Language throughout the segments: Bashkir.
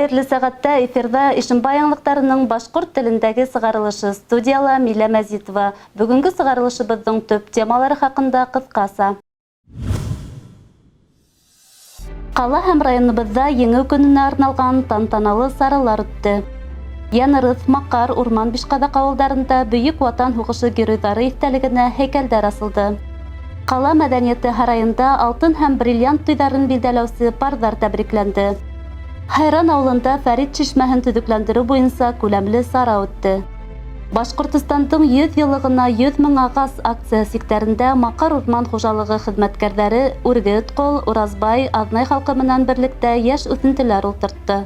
Хәйерле сәғәттә эфирҙа Ишембай яңылыҡтарының башҡорт телендәге сығарылышы студияла Милә Мәзитова. Бөгөнгө сығарылышыбыҙҙың төп темалары хаҡында ҡыҫҡаса. Ҡала һәм районыбыҙҙа Еңеү көнөнә арналған тантаналы саралар үтте. Янырыҫ, Маҡар, Урман Бишҡаҙаҡ ауылдарында Бөйөк Ватан һуғышы геройҙары иҫтәлегенә һәйкәлдәр асылды. Ҡала мәҙәниәте һарайында алтын һәм бриллиант туйҙарын билдәләүсе парҙар тәбрикләнде. Һайран ауылында Фәрит шишмәһен төҙөкләндереү буйынса күләмле сара үтте. Башҡортостандың 100 йыллығына 100 мең ағас акция сиктәрендә Маҡар урман хужалығы хеҙмәткәрҙәре Үрге Өткол, Уразбай, Аҙнай халҡы менән берлектә йәш үҫентеләр ултыртты.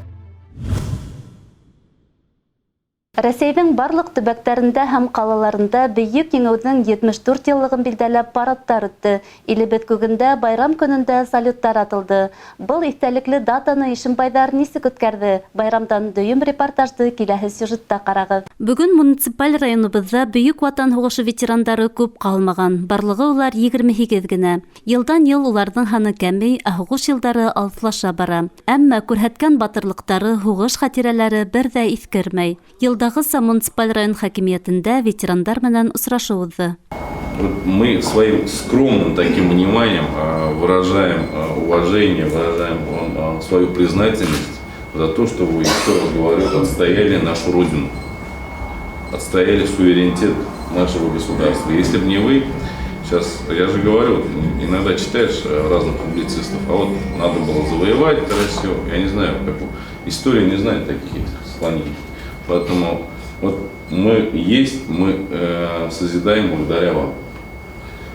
Рәсәйҙең барлыҡ төбәктәрендә һәм ҡалаларында Бөйөк Еңеүҙең 74 йыллығын билдәләп парадтар үтте. Илебеҙ күгендә байрам көнөндә салюттар атылды. Был иҫтәлекле датаны ишембайҙар нисек үткәрҙе? Байрамдан дөйөм репортажды киләһе сюжетта ҡарағыҙ. Бөгөн муниципаль районыбыҙҙа Бөйөк Ватан һуғышы ветерандары күп ҡалмаған. Барлығы улар 28 генә. Йылдан-йыл уларҙың һаны кәмей, ә һуғыш йылдары алыҫлаша бара. Әммә күрһәткән батырлыҡтары, һуғыш хәтирәләре бер ҙә иҫкермәй. Йылдағыса муниципаль район хакимиәтендә ветерандар менән осрашыу уҙҙы. Вот мы своим скромным таким вниманием выражаем уважение, выражаем вам свою признательность за то, что вы, еще раз говорю, отстояли нашу Родину, отстояли суверенитет нашего государства. Если бы не вы, сейчас, я же говорю, иногда читаешь разных публицистов, а вот надо было завоевать Россию, я не знаю, как история не знает таких слонений. Поэтому вот мы есть, мы созидаем благодаря вам.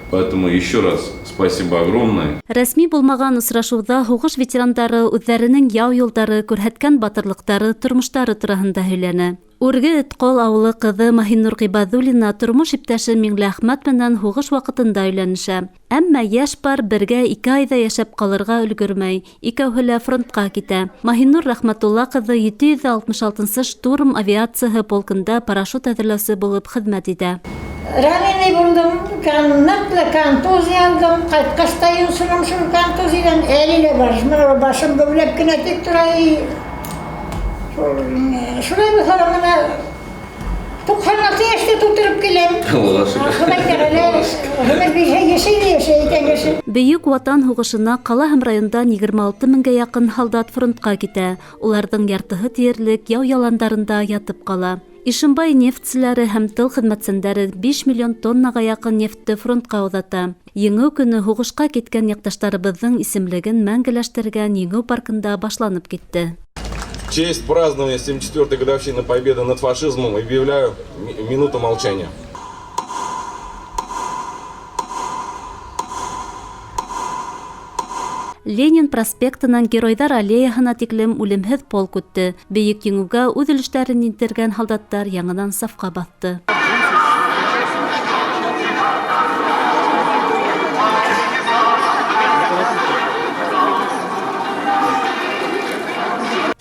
Поэтому еще раз спасибо огромное. Рәсми булмаған осрашыуҙа һуғыш ветерандары үҙҙәренең яу юлдары, күрһәткән батырлыҡтары, тормоштары тураһында һөйләне. Үрге Өткол ауылы ҡыҙы Маһинур Ғибаҙуллина тормош иптәше Миңлеәхмәт менән һуғыш ваҡытында өйләнешә. Әммә йәш пар бергә 2 айҙа йәшәп ҡалырға өлгөрмәй, икәүһе лә фронтҡа китә. Маһинур Рәхмәтулла ҡыҙы 766-нсы штурм авиацияһы полкында парашют әҙерләүсе булып хеҙмәт итә. Раненый булдым, ныҡлы контузия алдым, ҡайтҡас та йонсоном шул контузиянан, әле лә бар, башым геүләп кенә тик тора. Шулай булһа ла бына 96 йәштә тултырып киләм. Хоҙай Тәғәлә ғүмер бирһә, йәшәй ҙә йәшәй икән кеше. Бөйөк Ватан һуғышына ҡала һәм райондан 26 меңгә яҡын һалдат фронтҡа китә. Уларҙың яртыһы тиерлек яу яландарында ятып ҡала. Ишембай нефтселәре һәм тыл хеҙмәтсәндәре 5 миллион тоннаға яҡын нефтте фронтҡа оҙата. Еңеү көнө һуғышҡа киткән яҡташтарыбыҙҙың исемлеген мәңгеләштергән Еңеү паркында башланып китте. В честь празднования 74-й годовщины победы над фашизмом объявляю минуту молчания. Ленин проспектынан Геройҙар аллеяһына тиклем үлемһеҙ полк үтте. Бөйөк Еңеүгә үҙ өлөштәрен индергән һалдаттар яңынан сафҡа баҫты.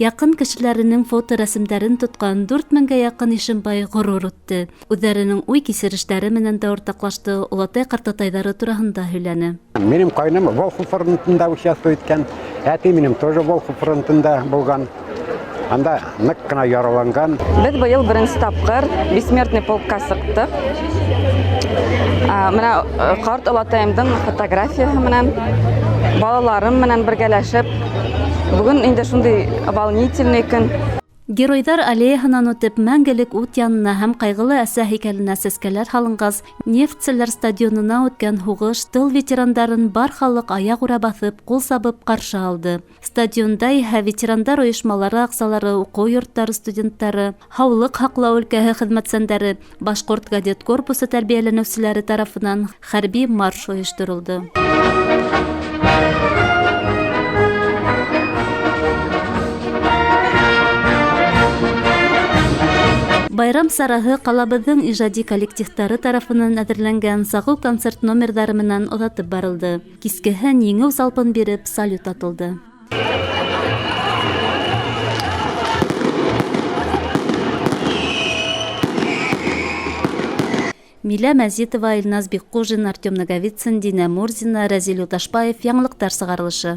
Яҡын кешеләренең фоторәсемдәрен тотҡан 4 меңгә яҡын Ишембай ғорур үтте. Үҙҙәренең уй-кисерештәре менән дә уртаҡлашты, олатай-ҡартатайҙары тураһында һөйләне. Минең ҡайным Волхов фронтында участвовать иткән, әти минең тоже Волхов фронтында булған. Анда ныҡ ҡына яраланған. Беҙ быйыл беренсе тапҡыр Бессмертный полкка сыҡтыҡ. Мына ҡарт олатайымдың фотографияһы менән, балаларым менән бергәләшеп, бөгөн инде шундай волнительный көн. Геройҙар аллеяһынан үтеп, мәңгелек ут янына һәм ҡайғылы әсә һәйкәленә сәскәләр һалынғас, Нефтселәр стадионына үткән һуғыш тыл ветерандарын бар халыҡ аяғүрә баҫып, ҡул сабып ҡаршы алды. Стадионда иһә ветерандар ойошмалары ағзалары, уҡыу йорттары студенттары, һаулыҡ һаҡлау өлкәһе хеҙмәтсәндәре, Башҡорт кадет корпусы тәрбиәләнеүселәре тарафынан хәрби марш ойошторолдо. Байрам сараһы ҡалабыҙҙың ижади коллективтары тарафынан әҙерләнгән сағыу концерт номерҙары менән оҙатып барылды. Кискеһен еңеү залпын биреп салют атылды. Милә Мәзитова, Илназ Бикҡужин, Артем Наговицын, Динә Мурзина, Рәзил Юлдашбаев. Яңылыҡтар сығарылышы.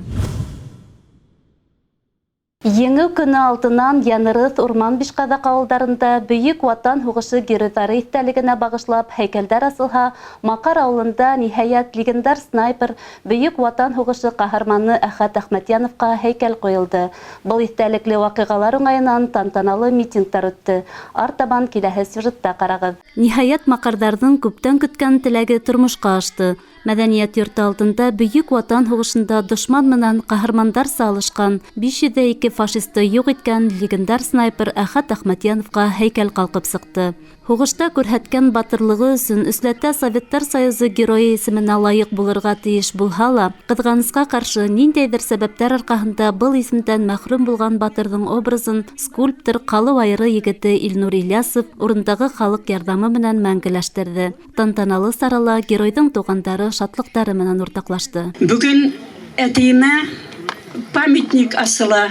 Еңеү көнө алдынан Янырыҫ, Урман Бишҡаҙаҡ ауылдарында Бөйөк Ватан һуғышы геройҙары иҫтәлегенә бағышлап һәйкәлдәр асылһа, Маҡар ауылында, ниһайәт, легендар снайпер, Бөйөк Ватан һуғышы ҡаһарманы Әхәт Әхмәтйәновҡа һәйкәл ҡуйылды. Был иҫтәлекле ваҡиғалар уңайынан тантаналы митингтар үтте. Артабан киләһе сюжетта ҡарағыҙ. Ниһайәт, маҡарҙарҙың күптән көткән теләге тормошҡа ашты. Мәҙәниәт йорто алдында Бөйөк Ватан һуғышында дошман менән ҡаһармандарса алышҡан, 502 фашисты юҡ иткән легендар снайпер Әхәт Әхмәтйәновҡа һәйкәл ҡалҡып сыҡты. Һуғышта күрһәткән батырлығы өсөн өсләтә Советтар Союзы Геройы исеменә лайыҡ булырға тейеш булһа ла, ҡыҙғанысҡа ҡаршы, ниндәйҙер сәбәптәр арҡаһында был исемдән мәхрүм булған батырҙың образын скульптор Ҡалыу айыры егете Илнур Ильясов урындағы халыҡ ярҙамы менән мәңгеләштерҙе. Тантаналы сарала геройҙың туғандары шатлыҡтары менән уртаҡлашты. Бөгөн әтейемә памятник асыла.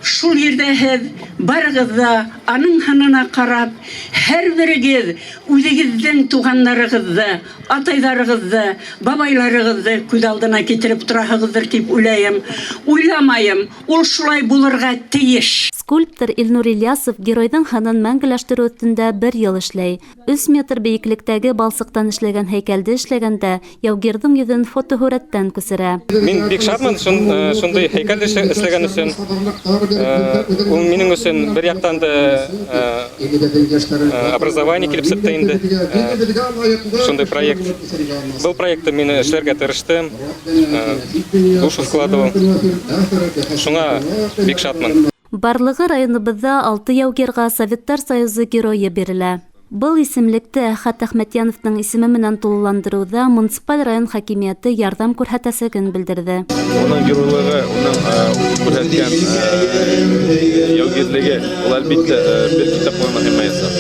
Шул ерҙә һеҙ барығыҙ ҙа аның һынына ҡарап, һәр берегеҙ үҙегеҙҙең туғандарығыҙҙы, атайҙарығыҙҙы, бабайларығыҙҙы күҙ алдына килтереп тораһығыҙҙыр тип уйлайым. Уйламайым, ул шулай булырға тейеш. Скульптор Илнур Ильясов геройҙың һынын мәңгеләштереү өҫтөндә бер йыл эшләй. 3 метр бейеклектәге балсыҡтан эшләгән һәйкәлде эшләгәндә яугирҙың йөҙөн фотоһүрәттән күсерә. Мин бик шатмын шундай һәйкәл эшләгән өсөн. Ул минең өсөн бер яҡтан да образование килеп сыҡты инде. Шундай проект. Был проектты мин эшләргә тырыштым, душу вкладывал. Шуңа бик шатмын. Барлығы районыбыҙҙа 6 яугирға Советтар Союзы Геройы бирелә. Был исемлекте Әхәт Әхмәтйәновтың исеме менән тулыландырыуҙа муниципаль район хакимиәте ярҙам күрһәтәсәген белдерҙе. Уның геройлығы, уның күрһәткән яугирлеге, ул әлбиттә бер китап ҡуйма һыймаясаҡ.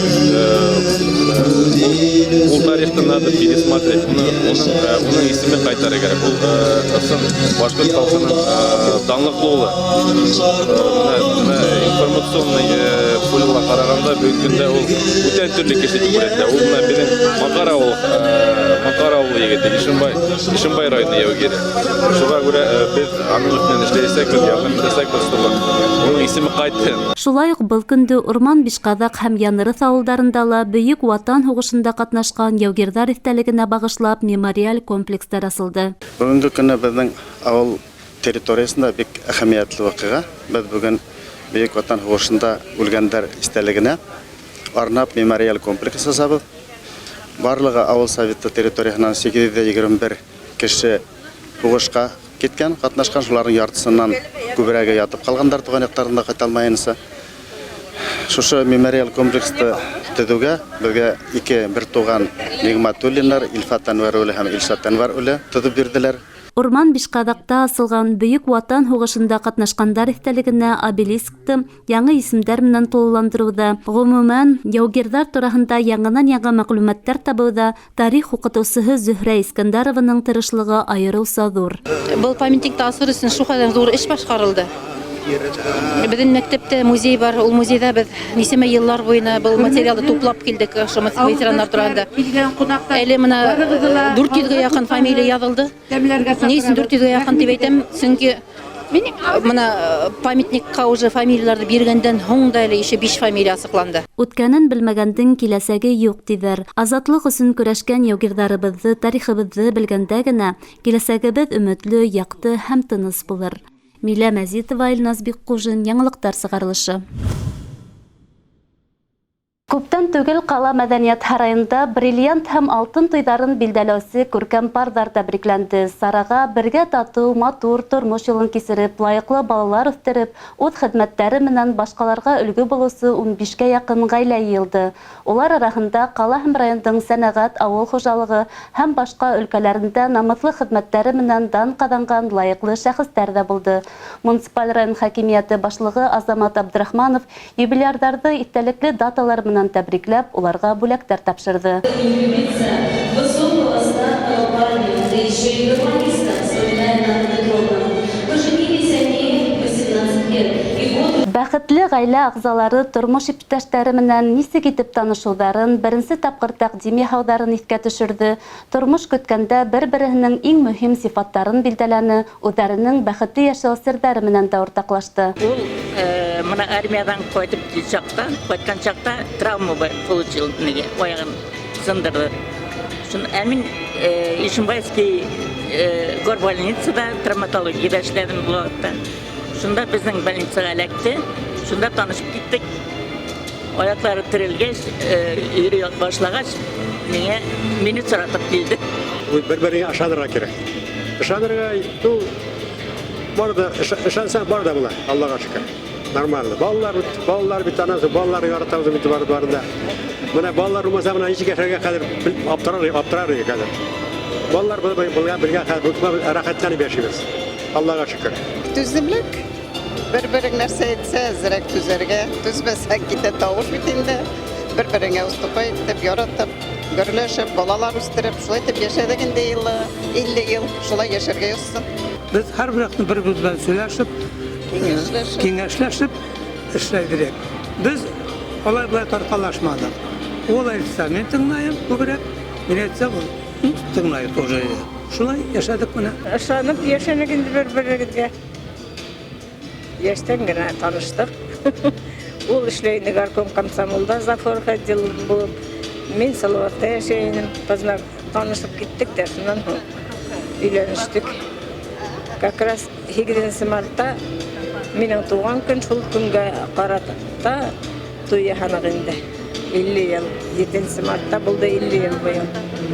Ул тарихты надо пересмотреть. Уның исемен ҡайтарыр кәрәк. Ул ысын башҡорт халҡының данлыҡлы улы. Бына информационный полеға ҡарағанда бөгөнгө көндә ул бүтән төрлө кеше тип күрһәтә. Ул бына беҙҙең Маҡар ауылы егете, Ишембай районы яугире. Шуға күрә беҙ аның өҫтөнән эшләйәсәкбеҙ, ярҙам итәсәкбеҙ, чтобы уның исеме ҡайтһын. Шулай уҡ был көндө Урман Бишҡаҙаҡ һәм Янырыҫ ауылдарында ла Бөйөк Ватан һуғышында ҡатнашҡан яугирҙар иҫтәлегенә бағышлап мемориаль комплекстар асылды. Бөгөнгө көнө беҙҙең ауыл территорияһында бик әһәмиәтле ваҡиға. Беҙ бөгөн Бөйөк Ватан һуғышында үлгәндәр иҫтәлегенә арнап мемориаль комплекс асабыҙ. Барлығы ауыл советы территорияһынан 821 кеше һуғышҡа киткән, ҡатнашҡан, шуларҙың яртыһынан күберәге ятып ҡалғандар туған яҡтарында ҡайта алмайынса. Шушы мемориаль комплексты төҙөүгә беҙгә ике бер туған Ниғмәтуллиннар, Илфат Әнвәр улы һәм Илшат Әнвәр улы төҙөп бирҙеләр. Урман Бишҡаҙаҡта асылған Бөйөк Ватан һуғышында ҡатнашҡандар иҫтәлегенә обелискты яңы исемдәр менән тулыландырыуҙа, ғөмүмән, яугирҙар тураһында яңынан-яңы мәғлүмәттәр табыуҙа тарих уҡытыусыһы Зөһрә Искәндәрованың тырышлығы айырыуса ҙур. Был памятникты асыр өсөн шул ҡәҙәр ҙур эш башҡарылды. Беҙҙең мәктәптә музей бар, ул музейҙа беҙ нисәмә йыллар буйына был материалды туплап килдек, ошо ветерандар тураһында. Әле бына 400-гә яҡын фамилия яҙылды. Ни өсөн 400-гә яҡын тип әйтәм? Сөнки бына памятникка уже фамилияларҙы биргәндән һуң да әле еще 5 фамилия асыҡланды. Үткәнен белмәгәндең киләсәге юҡ тиҙәр. Азатлыҡ өсөн көрәшкән яугирҙарыбыҙҙы, тарихыбыҙҙы белгәндә генә киләсәгебеҙ өмөтлө, яҡты һәм тыныс булыр. Милә Мәзитова, Илназ Бикҡужин, яңылыҡтар сығарылышы. Күптән түгел ҡала мәҙәниәт һарайында бриллиант һәм алтын туйҙарын билдәләүсе күркәм парҙар тәбрикләнде. Сараға бергә татыу, матур тормош юлын кисереп, лайыҡлы балалар үҫтереп, үҙ хеҙмәттәре менән башҡаларға өлгө булыусы 15-кә яҡын ғаилә йыйылды. Улар араһында ҡала һәм райондың сәнәғәт, ауыл хужалығы һәм башҡа өлкәләрендә намыҫлы хеҙмәттәре менән дан ҡаҙанған лайыҡлы шәхестәр ҙә булды. Муниципаль район хакимиәте башлығы Азамат Абдрахманов юбилярҙарҙы иҫтәлекле даталар менән тәбрикләп, уларға бүләктәр тапшырҙы. Бәхетле ғаилә ағзалары тормош иптәштәре менән нисек итеп танышыуҙарын, беренсе тапҡыр тәҡдим яһауҙарын иҫкә төшөрҙө, тормош көткәндә бер-береһенең иң мөһим сифаттарын билдәләне, үҙҙәренең бәхетле йәшәү серҙәре менән дә уртаҡлашты. Ул мына армиядан ҡайтып чаҡта, ҡайтҡан чаҡта травма получил, нигә, аяғын сындырҙы. Ә мин Ишимбайский горбольницада травматологияда эшләнем был ваҡытта. Шунда беҙҙең больницаға эләкте, шунда танышып киттек. Аяҡлары терелгәс, йөрөй башлағас, миңә мине соратып килде. Бер-береңә ышанырға кәрәк. Ышанырға, ну, бар да, ышансаң бар да була, Аллаға шөкөр. Нормально. Балалар, балалар бит анасы, балалар яратабыҙ бит бар барында. Мына балалар булмаса, мына нисек йәшәргә хәҙер аптырар, аптырар идек хәҙер. Балалар бергә бергә хәҙер рәхәтләнеп йәшибеҙ. Аллаға шөкөр. Түземлек. Бер-берең нәрсә әйтсә, әҙерәк түзәргә. Түзмәсәң китә тавыш бит инде. Бер-береңә уступай итеп, яратып, гөрләшеп, балалар үҫтереп, шулай итеп йәшәнек инде йылы, 50 йыл шулай йәшәргә яҙһын. Беҙ һәр бер яҡтан бер-беребеҙ белән һөйләшеп, киңәшләшеп эшләй бирәк. Беҙ алай былай тартҡалашманыҡ. Ул әйтһә, мин тыңлайым күберәк, мин әйтсәм, ул тыңлай тоже. Шулай йәшәнек менә. Ышанып йәшәнек инде бер-беребеҙгә. Йәштән генә таныштыҡ. Ул эшләй ине горком комсомолда завхоз отдел булып. Мин Салаватта йәшәй инем. Поздно танышып киттек тә, шунан һуң өйләнештек. Как раз 8 мартта минең тыуған көн, шул көнгә ҡарата туй яһаныҡ инде. 50 йыл. 7 мартта булды 50 йыл быйыл.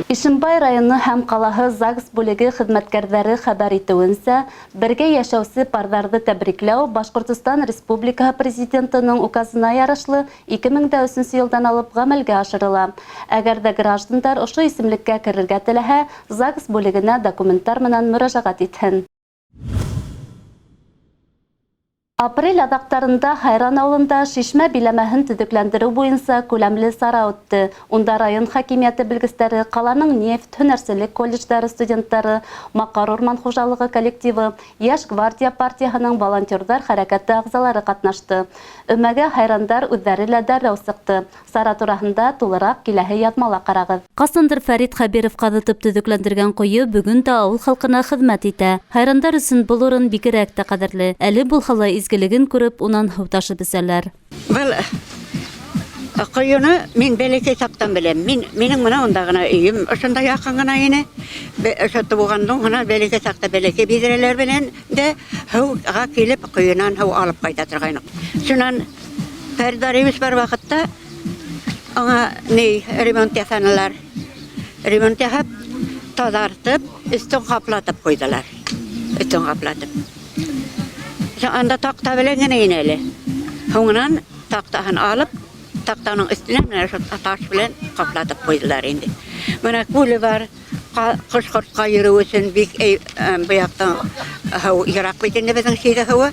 Ишембай районы һәм ҡалаһы ЗАГС бүлеге хеҙмәткәрҙәре хәбәр итеүенсә, бергә йәшәүсе парҙарҙы тәбрикләү Башҡортостан Республикаһы Президентының указына ярашлы 2003 йылдан алып ғәмәлгә ашырыла. Әгәр ҙә граждандар ошо исемлеккә керергә теләһә, ЗАГС бүлегенә документтар менән мөрәжәғәт итһен. Апрель аҙаҡтарында Хайран ауылында Шишмә биләмәһен төҙөкләндереү буйынса күләмле сара үтте. Унда район хакимиәте белгестәре, ҡаланың нефть, һөнәрселек колледждары студенттары, Маҡар урман хужалығы коллективы, Йәш гвардия партияһының волонтерҙар хәрәкәте ағзалары ҡатнашты. Өмәгә хайрандар үҙҙәре лә дәррәү сыҡты. Сара тураһында тулыраҡ киләһе яҙмала ҡарағыҙ. Ҡасандыр Фәрит Хәбиров ҡаҙытып төҙөкләндергән ҡойо бөгөн дә ауыл халҡына хеҙмәт итә. Хайрандар өсөн был урын бигерәк тә ҡәҙерле. Әле булһа ла изгелеген күреп, унан һыу ташып эсәләр. Был ҡойоно мин бәләкәй саҡтан беләм. Минең мына унда ғына өйөм ошонда яҡын ғына ине. Ошо тыуғандың ғына бәләкәй саҡта бәләкәй биҙрәләр менән дә һыуға килеп ҡойонан һыу алып ҡайта торғайныҡ. Шунан Фәрит Бариевич бар ваҡытта аңа ни ремонт яһанылар. Ремонт яһап, таҙартып, өҫтөн ҡаплатып ҡуйҙылар. Өҫтөн ҡаплатып. Анда таҡта белән генә ине әле. Һуңынан таҡтаһын алып, таҡтаның өҫтөнә менә ошо таш белән ҡаплатып ҡуйҙылар инде. Мына күле бар, ҡош-ҡортҡа йөрөү өсөн бик был яҡтан һыу йыраҡ бит инде беҙҙең Шиҙе һыуы.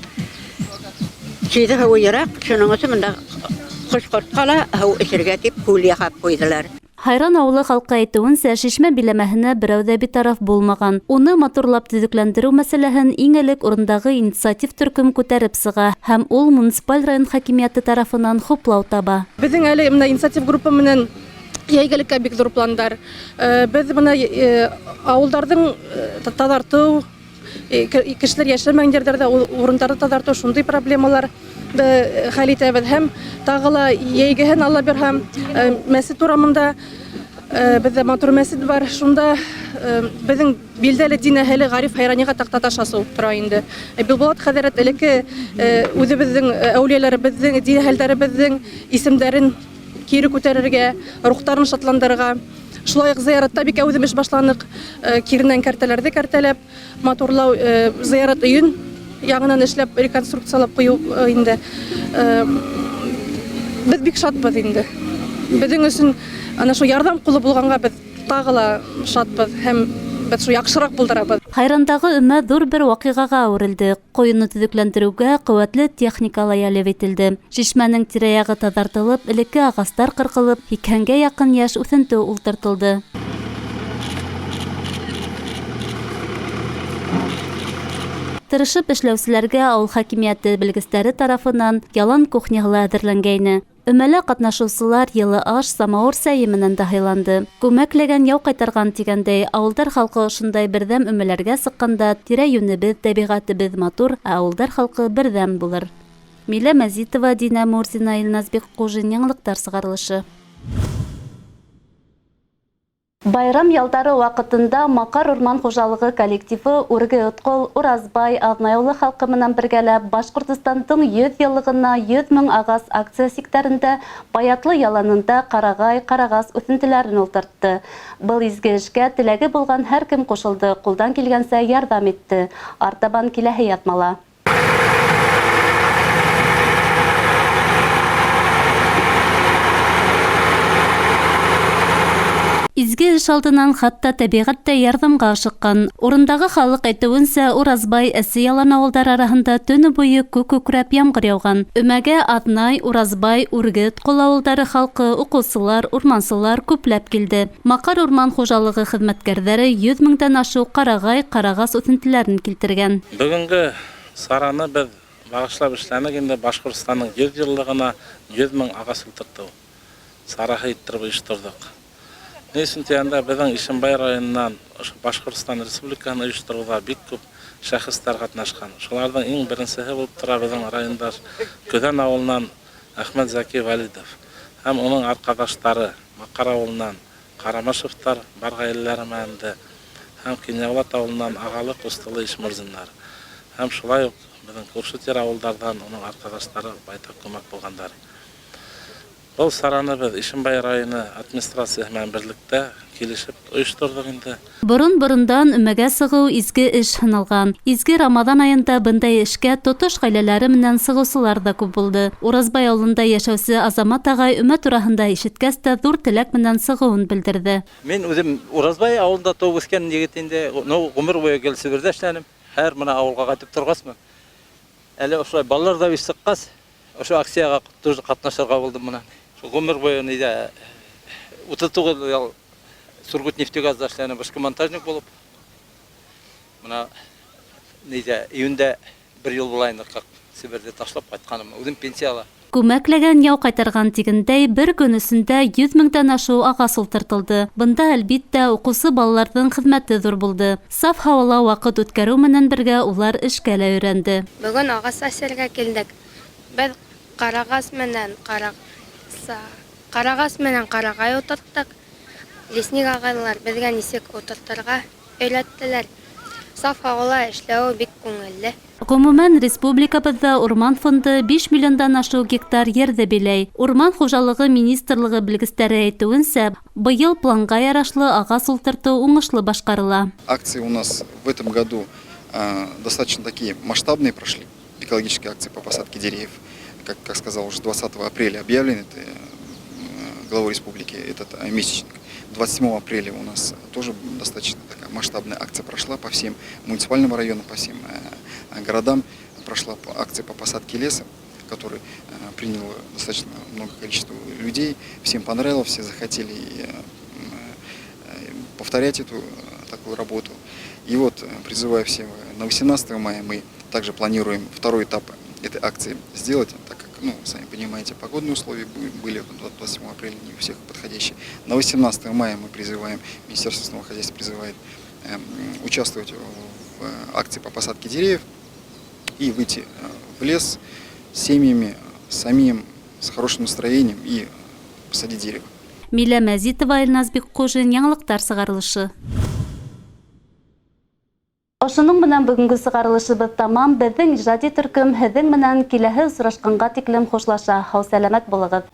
Шиҙе һыуы йыраҡ, шуның өсөн бында ҡош-ҡортҡа ла һыу эсергә тип күл яһап ҡуйҙылар. Хайран ауылы халҡы әйтеүенсә, Шишмә биләмәһенә берәү ҙә битараф булмаған. Уны матурлап төҙөкләндереү мәсьәләһен иң элек урындағы инициатив төркөм күтәреп сыға һәм ул муниципаль район хакимиәте тарафынан хуплау таба. Беҙҙең әле мына инициатив группа менән йәйгелеккә бик ҙур пландар. Беҙ бына ауылдарҙың таҙартыу, кешеләр йәшәмәгән ерҙәрҙә урындарҙы таҙартыу шундай проблемалар хәл итәбеҙ. Һәм тағы ла йәйгеһен Алла бирһә, мәсет урамында беҙҙә матур мәсет бар. Шунда беҙҙең билдәле дин әһеле Ғариф Хайраниға таҡтаташ асыу тора инде. Билбулат хәҙрәт элекке үҙебеҙҙең әүлиәләребеҙҙең, дин әһелдәребеҙҙең исемдәрен кире күтәрергә, рухтарын шатландырырға. Шулай уҡ зыяратта бик әүҙем эш башланыҡ. Киренән кәртәләрҙе кәртәләп, матурлау, зыярат өйөн яңынан эшләп, реконструкциялап ҡуйыу инде. Беҙ бик шатбыҙ инде. Беҙҙең өсөн ана шул ярҙам ҡулы булғанға беҙ тағы ла шатбыҙ һәм беҙ шул яҡшыраҡ булдырабыҙ. Хайрандағы өмә ҙур бер ваҡиғаға әүерелде. Ҡойоно төҙөкләндереүгә ҡеүәтле техника ла йәлеп ителде. Шишмәнең тирә-яғы таҙартылып, элекке ағастар ҡырҡылып, 80-гә яҡын йәш үҫенте ултыртылды. Тырышып эшләүселәргә ауыл хакимиәте белгестәре тарафынан ялан кухняһы ла әҙерләнгәйне. Өмәлә ҡатнашыусылар йылы аш, самауыр сәйе менән дә һыйланды. Күмәкләгән яу ҡайтарған тигәндәй, ауылдар халҡы ошондай берҙәм өмәләргә сыҡҡанда тирә-йүнебеҙ, тәбиғәтебеҙ матур, ә ауылдар халҡы берҙәм булыр. Милә Мәзитова, Динә Мурзина, Илназ Бикҡужин, яңылыҡтар сығарылышы. Байрам ялдары ваҡытында Маҡар урман хужалығы коллективы Үрге Отҡол, Уразбай, Аҙнай ауылы халҡы менән бергәләп Башҡортостандың 100 йыллығына 100 мең ағас акция сиктәрендә Баятлы яланында ҡарағай, ҡарағас үҫентеләрен ултыртты. Был изге эшкә теләге булған һәр кем ҡушылды, ҡулдан килгәнсә ярҙам итте. Артабан киләһе яҙмала. Изге эш алдынан хатта тәбиғәт тә ярҙамға ашыҡҡан. Урындағы халыҡ әйтеүенсә, Уразбай, Әсе ялан ауылдар араһында төнө буйы күк күкрәп ямғыр яуған. Өмәгә Аҙнай, Уразбай, Үрге Отҡол ауылдары халҡы, уҡыусылар, урмансылар күпләп килде. Маҡар урман хужалығы хеҙмәткәрҙәре 100 меңдән ашыу ҡарағай, ҡарағас үҫентеләрен килтергән. Бөгөнгө сараны беҙ бағышлап эшләнек инде Башҡортостандың 100 йыллығына 100 мең ағас ултыртыу сараһы иттереп ойошторҙоҡ. Ни өсөн тигәндә, беҙҙең Ишембай районынан Башҡортостан Республикаһын ойоштороуҙа бик күп шәхестәр ҡатнашҡан. Шуларҙың иң беренсеһе булып тора беҙҙең райондар Көҙән ауылынан Әхмәт Зәки Вәлидов һәм уның арҡаҙаштары Маҡар ауылынан Ҡарамашевтар бар ғаиләләре менән дә һәм Кинйәбулат ауылынан ағалы ҡустылы Ишмырзиндар һәм шулай уҡ беҙҙең күрше тирә ауылдарҙан уның арҡаҙаштары байтаҡ күмәк булғандар. Был сараны беҙ Ишембай районы администрацияһы менән берлектә килешеп ойошторҙоҡ инде. Борон-борондан өмәгә сығыу изге эш һаналған. Изге Рамаҙан айында бындай эшкә тотош ғаиләләре менән сығыусылар ҙа күп булды. Уразбай ауылында йәшәүсе Азамат ағай өмә тураһында ишеткәс тә ҙур теләк менән сығыуын белдерҙе. Мин үҙем Уразбай ауылында тыуып үҫкән егет инде, ғүмер буйы гел Себерҙә эшләнем. Һәр мына ауылға ҡайтып торғасмы, әле ошолай балалар ҙа үҫеп сыҡҡас, ошо акцияға тоже ҡатнашырға булдым мына. Ғүмер буйы нейҙә 39 йыл Сургутнефтегазда эшләнем, башҡа монтажник булып. Мына нейҙә июндә бер йыл була инде Себерҙе ташлап ҡайтҡаным. Үҙем пенсияла. Күмәкләгән яу ҡайтарған тигәндәй, бер көн эсендә 100 меңдән ашыу ағас ултыртылды. Бында, әлбиттә, уҡыусы балаларҙың хеҙмәте ҙур булды. Саф һауала ваҡыт үткәреү менән бергә улар эшкә лә өйрәнде. Бөгөн ағас әсергә килдек. Беҙ ҡарағас менән ҡарағай ултырттыҡ. Лесник ағайлар беҙгә нисек ултыртырға өйрәттеләр. Саф һауала эшләү бик күңелле. Ғөмүмән, республикабыҙҙа урман фонды 5 миллиондан ашыу гектар ерҙе биләй. Урман хужалығы министрлығы белгестәре әйтеүенсә, быйыл планға ярашлы ағас ултыртыу уңышлы башҡарыла. Акции у нас в этом году достаточно такие масштабные прошли. Экологические акции по посадке деревьев. Как сказал, уже 20 апреля объявлен это, главой республики этот месячник. 27 апреля у нас тоже достаточно такая масштабная акция прошла по всем муниципальным районам, по всем городам. Прошла акция по посадке леса, который приняло достаточно много количество людей. Всем понравилось, все захотели повторять эту такую работу. И вот, призываю всем, на 18 мая мы также планируем второй этап этой акции сделать, так как, ну, сами понимаете, погодные условия были 27 апреля не у всех подходящие. На 18 мая мы призываем, Министерство лесного хозяйства призывает участвовать в акции по посадке деревьев и выйти в лес с семьями, самим, с хорошим настроением и посадить дерево. Милә Мәзитова, Илназ Бикҡужин, яңылыҡтар сығарылышы. Ошоноң менән бөгөнгө сығарылышыбыҙ тамам. Беҙҙең ижади төркөм һеҙҙең менән киләһе осрашҡанға тиклем хушлаша. Һау-сәләмәт булығыҙ.